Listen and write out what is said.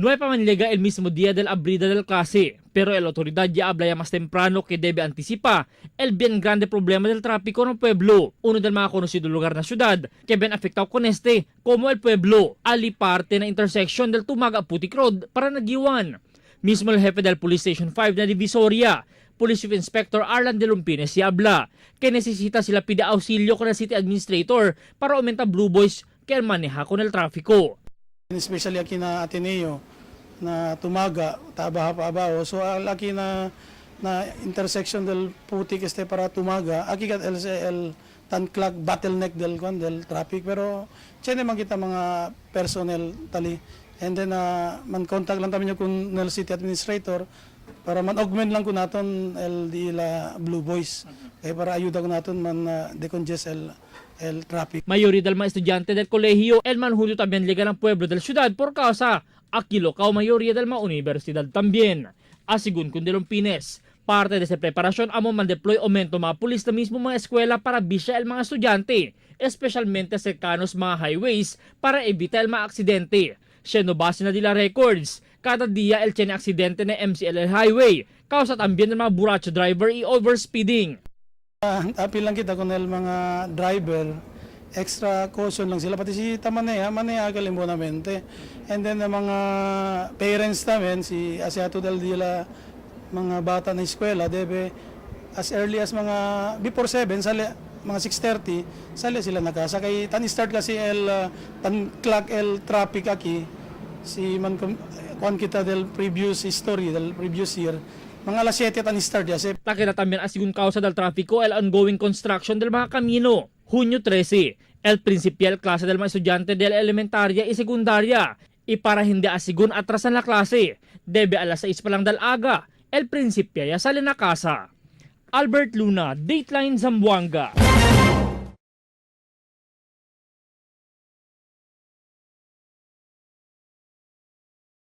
No hay pa man llega el mismo día del abrida del clase, pero el autoridad ya habla ya más temprano que debe anticipa el bien grande problema del tráfico ng pueblo, uno del mga conocido lugar na ciudad que bien afectado con este como el pueblo, ali parte na intersection del Tumaga Putik Road para Nagiwan. Mismo el jefe del Police Station 5 na Divisoria, Police Chief Inspector Arlan de Lumpines, si habla que necesita sila pide auxilio con el City Administrator para aumentar Blue Boys que el maneja con el tráfico. Especially aquí na Ateneo na Tumaga, Tabaha pa abajo. So aquí na intersection del Putik este para Tumaga, aquí kat el tan clock bottleneck del kwan del traffic, pero tiene man kita mga personnel tali, and then man contact lang kami kun nel city administrator para man augment lang kun naton el di la Blue Boys kay para ayuda kun naton man decongest el traffic. Mayoría del mga estudyante del colegio, el manjunto también liga ng pueblo del ciudad por causa aquí local mayoría del mga universidad también. Asigun kun de Lumpines, parte de esa preparación amo man deploy aumento mga pulis na mismo mga eskwela para bisya el mga estudyante, especialmente cercanos mga highways para evitar el mga aksidente. Siendo base na dila records, kada día el tiene aksidente na MCLL highway, causa también ng mga buracho driver y overspeeding. Apil lang kita kung el mga driver, extra caution lang sila. Pati si Tamaneha, maneha kalimbonamente. And then ang mga parents namin, si Asiato del Dila, mga bata na eskwela, debe as early as mga before 7, sali, mga 6:30, sali sila nakasa. Kay tan start kasi el tan clock el traffic aki, si man kuan kita del previous history, del previous year, mga alas 7 tan start ya. Si Takita también asigun causa del tráfico el ongoing construction del mga camino. Junio 13, el principal klase del mga estudyante del elementaria y secundaria. Y para hindi asigun atrasan la klase, debe alas 6 pa lang del aga, el principio ya sale na casa. Albert Luna, Dateline Zamboanga.